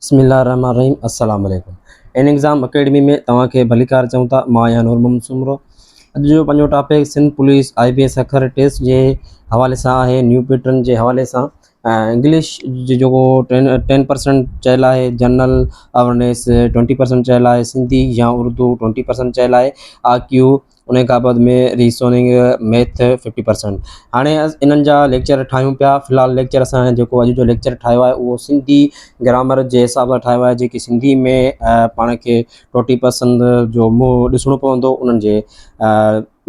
بسم الله الرحمن الرحيم السلام عليڪم اين ايگزام اڪيڊمي ۾ توهان کي ڀليڪار چئون ٿا مان آهيان نور محمد سومرو اڄ جو پنهنجو topic Sindh police I B S Sukkur test جي حوالي سان آهي نيو پيٽرن جي حوالي سان انگلش جو جيڪو ٽين ٽين پرسنٽ چيل آهي جنرل اورنيس ٽوئنٽي پرسنٽ چيل آهي سنڌي يا اردو ٽوئنٽي پرسنٽ چيل آهي آء ڪيو ان کان بعد ۾ ريسوننگ ميٿ ففٽي پرسنٽ هاڻي انهن جا ليڪچر ٺاهيون پيا في الحال ليڪچر اسان جيڪو اڄ جو ليڪچر ٺاهيو آهي اهو سنڌي گرامر جي حساب سان ٺاهيو آهي جيڪي سنڌي ۾ پاڻ کي ٽوئنٽي پرسنٽ جو منهن ڏسڻو پوندو انهن جي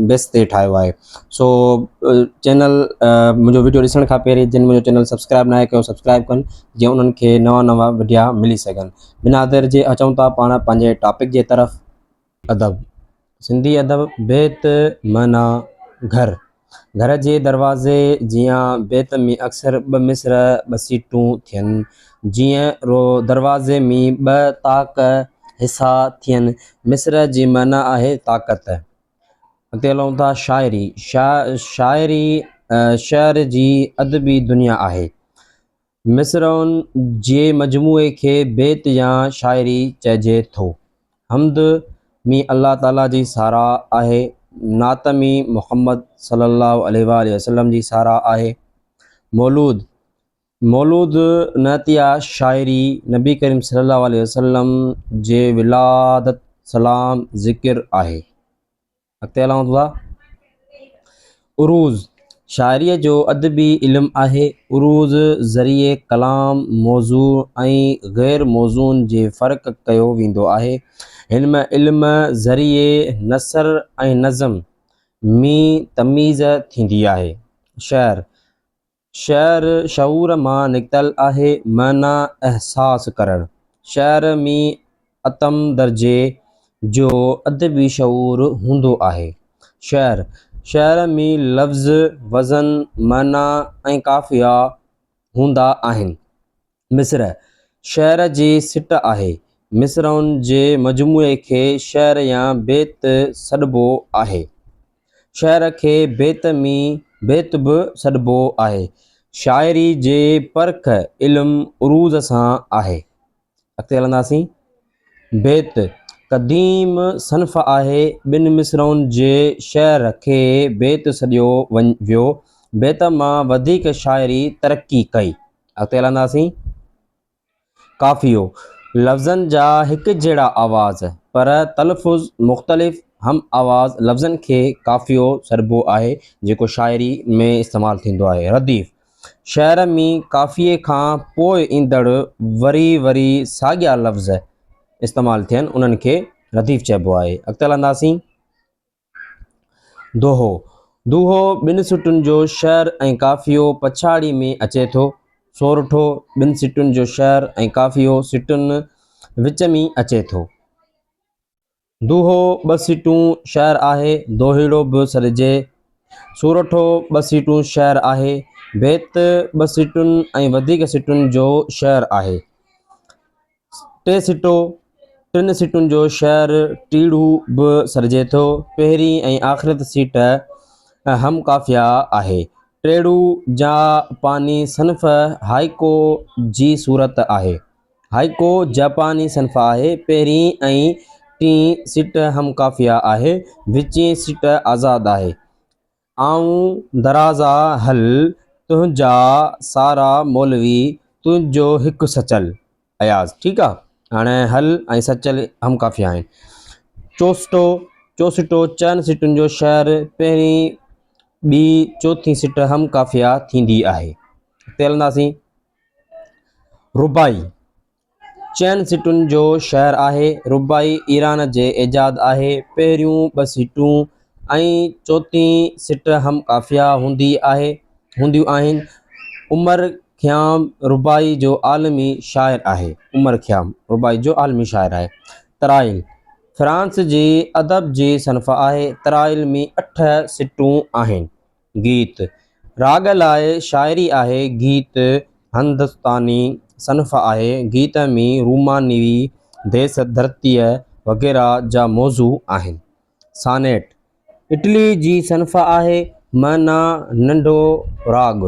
بيس تي ٺاهيو آهي سو چينل منهنجو وڊيو ڏسڻ کان پهرين جن منهنجو چينل سبسڪرائب ناهي ڪيو سبسڪرائب ڪن جيئن انهن کي نوان نوان وڊيا ملي سگهن بنا دير جي اچون ٿا پاڻ پنهنجي ٽاپڪ جي طرف ادب، سنڌي ادب، بيت معنيٰ گهر. گهر جي دروازي جيان بيت ۾ اڪثر ٻه مصرع، ٻه سيٽون ٿين. جيئن رو دروازي ۾ ٻه طاق، حصا، ٿين. مصرع جي معنيٰ آهي طاقت. اڳتي هلون ٿا شاعري، شاعري شعر جي ادبي دنيا آهي. مصرعن جي مجموعي کي بيت يا شاعري چئجي ٿو. حمد ۾ الله تعاليٰ جي ساراهه آهي. نعت ۾ محمد صلي الله عليه واٰله وسلم جي ساراهه آهي. مولود، مولود نعتيه شاعري نبي ڪريم صلي الله عليه وسلم جي ولادت سلام ذڪر آهي. اڳتي هلون ٿا. عروض، شاعريء جو ادبي علم آهي. عروض ذريعي ڪلام موضوع ۽ غير موزون جي فرق ڪيو ويندو آهي. هن علم ذريعي نثر ۽ نظم ۾ تميز ٿيندي آهي. شعر، شعر شعور مان نڪتل آهي، معنيٰ احساس ڪرڻ. شعر ۾ اتم درجي جو ادبي شعور هوندو آهي. شعر، شعر ۾ لفظ، وزن، معنيٰ ۽ قافيا هوندا آهن. مصرع، شعر جي سٽ آهي. مصرعن جي مجموعي کي شعر يا بيت سڏبو آهي. شعر کي بيت ۾ بيت به سڏبو آهي. شاعري جي پرک علم عروض سان آهي. اڳتي هلنداسين. بيت، قديم صنف آهي. ٻن مصرعن جي شعر کي بيت سڏيو ويو. بيت مان وڌيڪ شاعري ترقي ڪئي. اڳتي هلنداسين. قافيو، لفظن جا هڪجهڙا آواز، پر تلفظ مختلف هم آواز لفظن کي قافيو سڏبو آهي، جيڪو شاعري ۾ استعمال ٿيندو آهي. رديف، شعر ۾ قافيي کان پوء ايندڙ وري وري ساڳيا لفظ استعمال ٿين، انهن کي رديف چئبو آهي. اڳتي هلنداسين. دوهو، دوهو ٻن سٽن جو شعر ۽ قافيو پڇاڙي ۾ اچي ٿو. سورٺو، ٻن سٽن جو شعر ۽ قافيو سٽن وچ ۾ اچي ٿو. دوهو ٻه سٽون شعر آهي، دوهيڙو به سڏجي. سورٺو ٻه سٽون شعر آهي. بيت ٻه سٽن ۽ وڌيڪ سٽن جو شعر آهي. ٽي سٽو، ٽن سٽن جو شعر ٽيڙهو به سڏجي ٿو. پهرين ۽ آخرت سٽ هم قافيه آهي. ٽيڙهو جاپاني صنف هائيڪو جي صورت آهي. هائيڪو جاپاني صنف آهي. پهرين ۽ ٽين سٽ هم قافيه آهي. وچين سٽ آزاد آهي. آئون درازا هل تنهنجا سارا مولوي تنهنجو هڪ سچل. اياز، ٺيڪ آ هاڻي هل ۽ سچل هم قافيا آهن. چوسٽو، چوسٽو چئن سٽن جو شعر پهرين ٻي چوٿين سٽ هم قافيا ٿيندي آهي. اڳتي هلنداسين. رباعي، چئن سٽن جو شهر آهي. رباعي ايران جي ايجاد آهي. پهريون ٻه سٽون ۽ چوٿين سٽ هم قافيه هوندي آهي هونديون آهن. عمر خيام رباعي جو عالمي شاعر آهي. عمر خيام رباعي جو عالمي شاعر آهي. ترائيل فرانس جي ادب جي صنف آهي. ترائيل ۾ اٺ سٽون آهن. گيت، راڳ لاء شاعري آهي. گيت هندستاني صنف آهي. گيت ۾ رومانوي، ديس، ڌرتيء وغيره جا موضوع آهن. سانيٽ، اٽلي جي صنف آهي. معنيٰ ننڍو راڳ،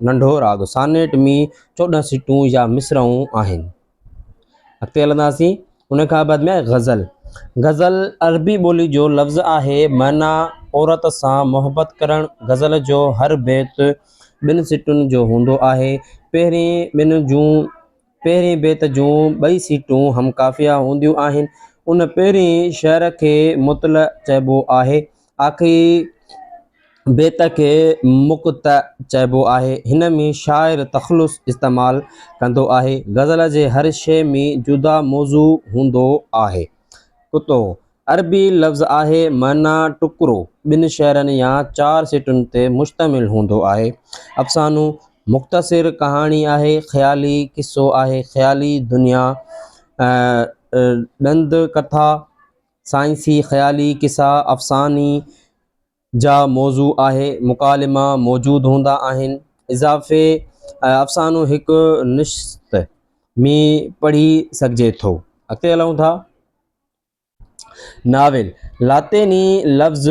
ننڍو راڳ. سانيٽ ۾ 14 سٽون يا مصرعون آهن. اڳتي هلنداسين ان کان بعد ۾ غزل غزل عربي ٻولي جو لفظ آهي معنيٰ عورت سان محبت ڪرڻ غزل جو هر بيت ٻن سٽن جو هوندو آهي پهرين ٻن جون پهرين بيت جون ٻئي سٽون هم قافيه هونديون آهن. ان پهرين شعر کي مطلع چئبو آهي. آخري بيت کي مقطع چئبو آهي. هن ۾ شاعر تخلص استعمال ڪندو آهي. غزل جي هر شيء ۾ جدا موضوع هوندو آهي. قطعو، عربي لفظ آهي، معنيٰ ٽڪرو، ٻن شعرن يا چار سٽن تي مشتمل هوندو آهي. افسانو، مختصر ڪهاڻي آهي، خيالي قصو آهي، خيالي دنيا، ڏند ڪٿا، سائنسي خيالي قصا، افساني جا موضوع آهي، مڪالما موجود هوندا آهن. اضافي افسانو هڪ نشست ۾ پڙهي سگهجي ٿو. اڳتي هلون ٿا. ناول، لاطيني لفظ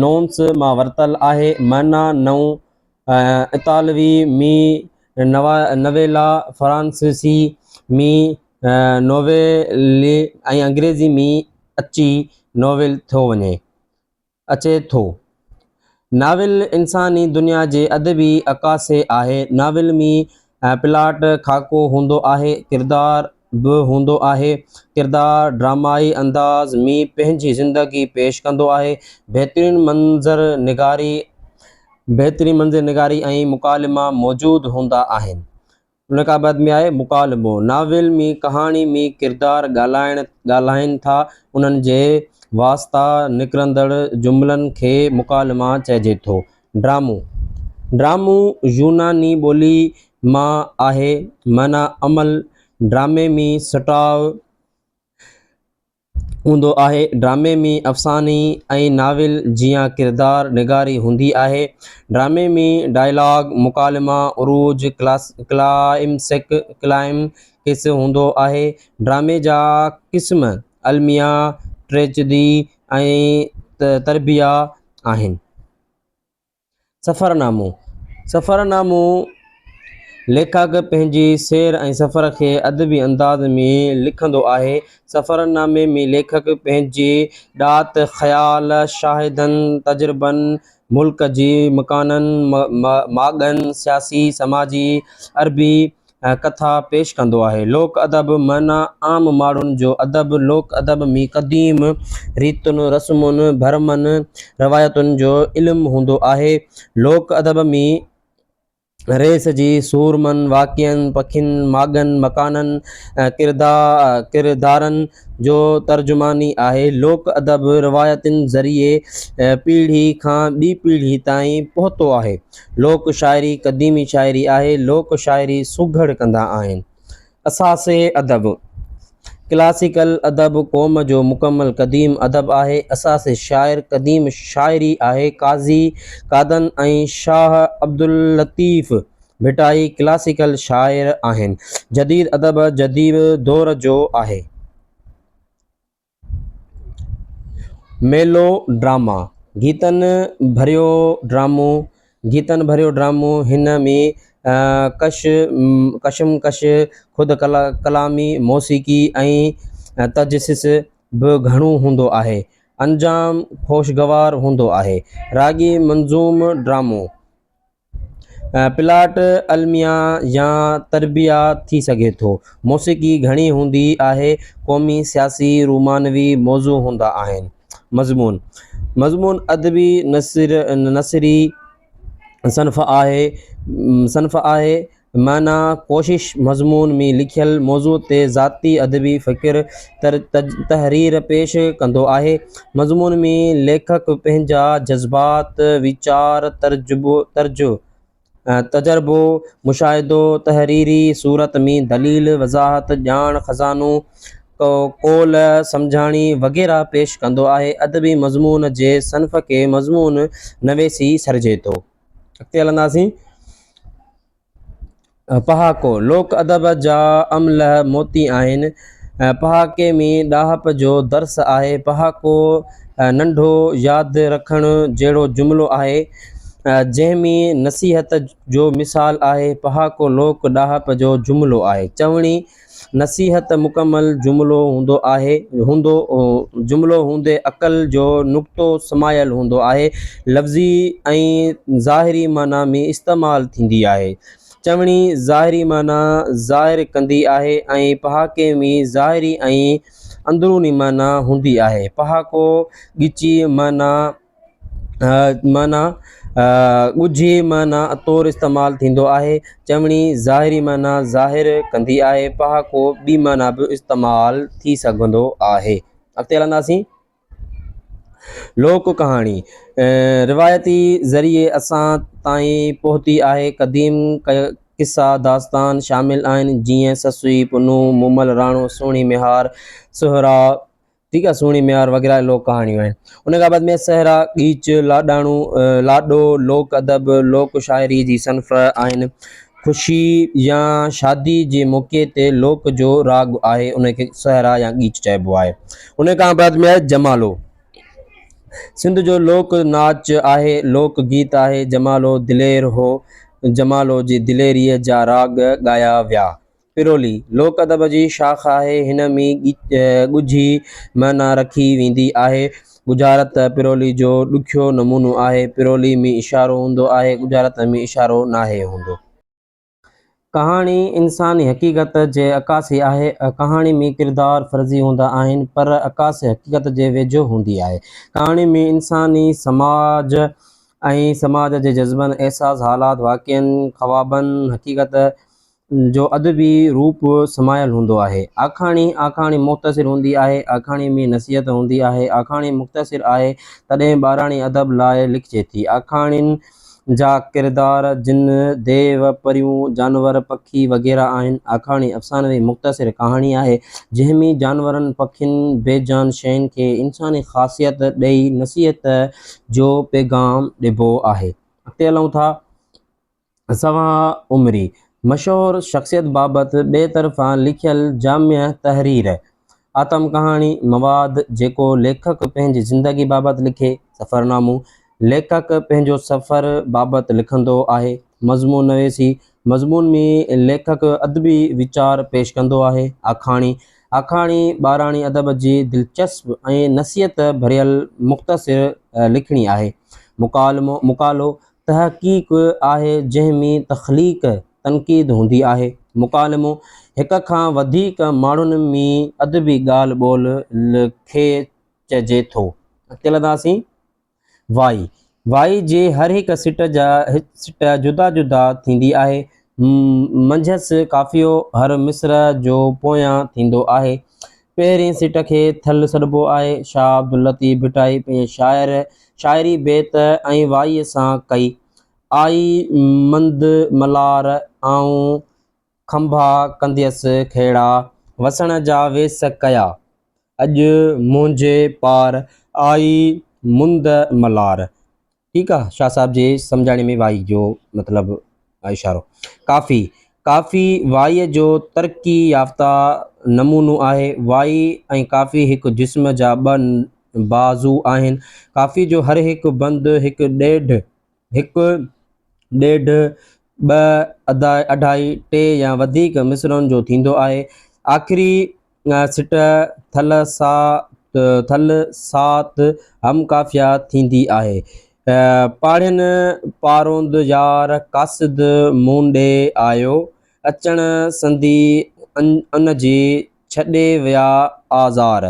نونس مان ورتل آهي، معنيٰ نئون، اطالوي ۾ نويلا، فرانسيسي ۾ نوويلي ۽ انگريزي ۾ اچي نوول ٿيو وڃي. اچي ٿو. ناول انساني دنيا جي ادبي عڪاسي آهي. ناول ۾ پلاٽ، خاڪو، هوندو آهي، ڪردار به هوندو آهي. ڪردار ڊرامائي انداز ۾ پنهنجي زندگي پيش ڪندو آهي. بهترين منظر نگاري بهترين منظر نگاري ۽ مڪالما موجود هوندا آهن. ان کان بعد ۾ آهي مڪالمو. ناول ۾ ڪهاڻي ۾ ڪردار ڳالهائڻ ڳالهائين ٿا انهن جي واسطا نڪرندڙ جملن کي مڪالما چئجي ٿو. ڊرامو، ڊرامو يوناني ٻولي مان آهي معنيٰ عمل. ڊرامي ۾ سٽاء هوندو آهي. ڊرامي ۾ افساني ۽ ناول جيان ڪردار نگاري هوندي آهي. ڊرامي ۾ ڊائلاگ، مڪالما، عروج، ڪلائمڪس هوندو آهي. ڊرامي جا قسم الميا، ٽريجڊي ۽ طربيه آهن. سفرنامو، سفرنامو ليکڪ پنهنجي سير ۽ سفر کي ادبي انداز ۾ لکندو آهي. سفرنامي ۾ ليکڪ پنهنجي ڏات، خيال، شاهدن، تجربن، ملڪ جي مڪانن، ماڳن، سياسي، سماجي، عربي ڪٿا پيش ڪندو آهي. لوڪ ادب معنيٰ عام ماڻهن جو ادب. لوڪ ادب ۾ قديم ريتن، رسمن، ڀرمن، روايتن جو علم هوندو آهي. لوڪ ادب ۾ ريس جي سورمن، واقعن، پکين، ماڳن، مڪانن، ڪردارن جو ترجماني آهي. لوڪ ادب روايتن ذريعي پيڙهي کان ٻي پيڙهي تائين پهتو آهي. لوڪ شاعري قديمي شاعري آهي. لوڪ شاعري سگهڙ ڪندا آهن. اساسي ادب، ڪلاسيڪل ادب قوم جو مڪمل قديم ادب آهي. اساسي شاعر قديم شاعري آهي. قاضي قادن ۽ شاهه عبداللطيف ڀٽائي ڪلاسيڪل شاعر آهن. جديد ادب جديد دور جو آهي. ميلو ڊراما، گيتن ڀريو ڊرامو، گيتن ڀريو ڊرامو هن ۾ ڪش ڪشمڪش، خود ڪلامي، موسيقي ۽ تجسس به گهڻو هوندو آهي. انجام خوشگوار هوندو آهي. راڳي منظوم ڊرامو. پلاٽ الميا يا طربيه ٿي سگهي ٿو. موسيقي گهڻي هوندي آهي. قومي، سياسي، رومانوي موضوع هوندا آهن. مضمون، مضمون ادبي نثري صنف آهي. صنف آهي. معنيٰ ڪوشش مضمون ۾ لکيل موضوع تي ذاتي ادبي فڪر تحرير پيش ڪندو آهي. مضمون ۾ ليکڪ پنهنجا جذبات، ويچار، تجربو، مشاهدو تحريري صورت ۾ دليل، وضاحت، ڄاڻ، خزانو، قول، سمجهاڻي وغيره پيش ڪندو آهي. ادبي مضمون جي صنف کي مضمون نويسي سڏجي ٿو. اڳتي هلنداسين. پهاڪو، لوڪ ادب جا املهه موتي آهن. پهاڪي ۾ ڏاهپ جو درس آهي. پهاڪو ننڍو ياد رکڻ جهڙو جملو آهي. جنهن ۾ نصيحت جو مثال آهي. پهاڪو لوڪ ڏاهپ جو جملو آهي. چوڻي، نصيحت مڪمل جملو هوندو آهي، هوندو جملو هوندي عقل جو نقطو سمايل هوندو آهي. لفظي ۽ ظاهري معنيٰ ۾ استعمال ٿيندي آهي. چوڻي ظاهري معنيٰ ظاهر ڪندي آهي ۽ پهاڪي ۾ ظاهري ۽ اندروني معنيٰ هوندي آهي. پهاڪو ڳچي معنيٰ معنيٰ ڳجهي معنيٰ طور استعمال ٿيندو آهي. چوڻي ظاهري معنيٰ ظاهر ڪندي آهي. پهاڪو ٻي معنيٰ به استعمال ٿي سگهندو آهي. اڳتي هلنداسين. لوڪ ڪهاڻي روايتي ذريعي اسان تائين پهتي آهي. قديم قصا داستان شامل آهن، جيئن سسئي پنهون، مومل راڻو، سهڻي ميهار، سهرا، ٺيڪ آ سهڻي ميهار وغيره لوڪ ڪهاڻيون آهن. ان کان بعد ۾ سهرا، ڳيچ، لاڏاڻو، لاڏو، لوڪ ادب، لوڪ شاعري جي صنف آهن. خوشي يا شادي جي موقعي تي لوڪ جو راڳ آهي ان کي سهرا يا ڳيچ چئبو آهي. ان کان بعد ۾ آهي جمالو. سنڌ جو لوڪ ناچ آهي، لوڪ گيت آهي. جمالو دلير هو، جمالو جي دليريء جا راڳ ڳايا ويا. پرولي، لوڪ ادب جي شاخ آهي. هن ۾ ڳجهي معنيٰ رکي ويندي آهي. ڳجهارت پرولي جو ڏکيو نمونو آهي. پرولي ۾ اشارو هوندو آهي، ڳجهارت ۾ اشارو ناهي هوندو. ڪهاڻي انساني حقيقت جي عڪاسي آهي. ڪهاڻي ۾ ڪردار فرضي هوندا آهن، پر عڪاسي حقيقت جي ويجهو هوندي آهي. ڪهاڻي ۾ انساني سماج ۽ سماج جي جذبن، احساس، حالات، واقعن، خوابن، حقيقت جو ادبي روپ سمايل هوندو آهي. آکاڻي، آکاڻي مختصر هوندي آهي. آکاڻي ۾ نصيحت هوندي آهي. آکاڻي مختصر آهي، تڏهن ٻاراڻي ادب لاء لکجي ٿي. آکاڻين جا ڪردار جن، ديو، پريون، جانور، پکي وغيره آهن. آکاڻي افسانوي مختصر ڪهاڻي آهي، جنهن ۾ جانورن، پکين، بي جان شين کي انساني خاصيت ڏئي نصيحت جو پيغام ڏبو آهي. اڳتي هلون ٿا. سوانح عمري، مشهور شخصيت بابت ٻئي طرفان لکيل جامع تحرير، آتم ڪهاڻي، مواد جيڪو ليکڪ پنهنجي زندگي بابت لکي، سفرنامو، ليکڪ پنهنجو سفر بابت لکندو آهي، مضمون نويسي، مضمون ۾ ليکڪ ادبي ويچار پيش ڪندو آهي، آکاڻي، آکاڻي ٻاراڻي ادب جي دلچسپ ۽ نصيحت ڀريل مختصر لکڻي آهي، مڪالمو، مقالو، تحقيق آهي جنهن ۾ تخليق تنقيد هوندي آهي. مڪالمو هڪ کان وڌيڪ ماڻهن ۾ ادبي ڳالهه ٻولهه کي چئجي ٿو. اڳتي هلنداسين. وائي، وائي جي هر هڪ سٽ جا سٽ جدا جدا ٿيندي آهي. منجهس قافيو هر مصرع جو پويان ٿيندو آهي. پهرين سٽ کي ٿل سڏبو آهي. شاهه عبداللطيف ڀٽائي پنهنجي شاعر شاعري بيت ۽ وائيء سان ڪئي. آئي مند ملار، آئون کنڀا ڪنديس کيڙا، وسڻ جا ويس ڪيا، اڄ منهنجي پار، آئي مند ملار. ٺيڪ آ شاھ صاحب جي سمجھاڻي ۾ وائي جو مطلب اشارو ڪافي ڪافي وائي جو ترقي يافته نمونو آهي وائي ۽ ڪافي هڪ جسم جا ٻه بازو آهن ڪافي جو هر هڪ بند هڪ ڏيڍ هڪ ڏيڍ ٻه ادا اڍائي ٽي يا وڌيڪ مصرعن جو ٿيندو آهي آخري سٽ ٿل سا ٿل سات هم قافيه ٿيندي آهي. پاڙهين پاروند يار قاصد مون ڏي آيو، اچڻ سندي ان جي ڇڏي ويا آزار.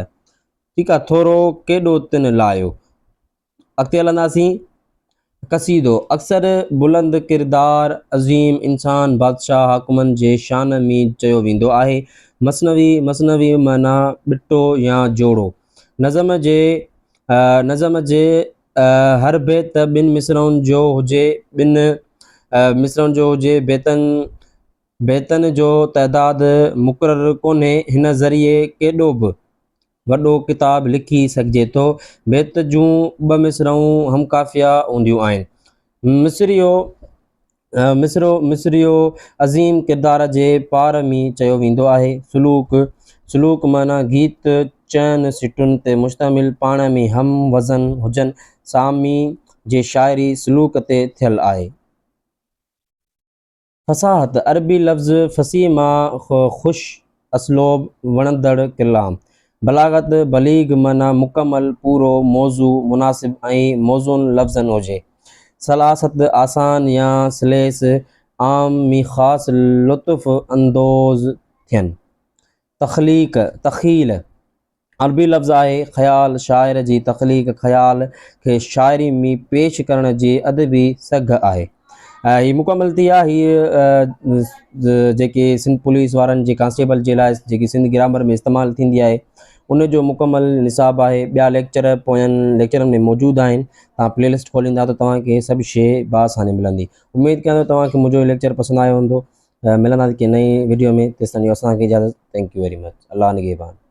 ٺيڪ آ ٿورو ڪيڏو تن لايو. اڳتي هلنداسين. قصيدو، اڪثر بلند ڪردار، عظيم انسان، بادشاهه، حاڪمن جي شان ۾ چيو ويندو آهي. مثنوي، مثنوي معنيٰ ٻٽو يا جوڙو. نظم جي نظم جي هر بيت ٻن مصرعن جو هجي، ٻن مصرعن جو هجي، بيتن بيتن جو تعداد مقرر ڪونهي، هن ذريعي ڪيڏو به وڏو ڪتاب لکي سگهجي ٿو. بيت جون ٻه مصرعون هم قافيه هونديون آهن. مصرعو، مصرعو، مصرعو عظيم ڪردار جي پار ۾ چيو ويندو آهي. سلوڪ، سلوڪ معنيٰ گيت چئن سٽن تي مشتمل پاڻ ۾ هم وزن هجن. سامي جي شاعري سلوڪ تي ٿيل آهي. فصاحت، عربي لفظ فصيح مان خوش اسلوب، وڻندڙ ڪلام. بلاغت، بليغ معنيٰ مڪمل، پورو، موضوع، مناسب ۽ موزون لفظن هجي. سلاست، آسان يا سليس، عام ۾ خاص لطف اندوز ٿين. تخليق، تخيل، عربي لفظ آهي، خيال، شاعر جي تخليق خيال کي شاعري ۾ پيش ڪرڻ جي ادبي سگهه آهي. هي مڪمل ٿي آهي هي جيڪي سنڌ پوليس وارن جي ڪانسٽيبل جي لاء جيڪي سنڌ گرامر ۾ استعمال ٿيندي آهي ان جو مڪمل نصاب آهي ٻيا ليڪچر پوين ليڪچرن ۾ موجود آهن توهان پلي لسٽ کوليندا ته توهان کي سڀ شيء بآساني ملندي اميد ڪيان ٿو توهان کي منهنجو هي ليڪچر پسند آيو هوندو ملنداسين ڪنهن نئين وڊيو ۾ تيستائين اسان کي اجازت thank you very much الله نگهبان.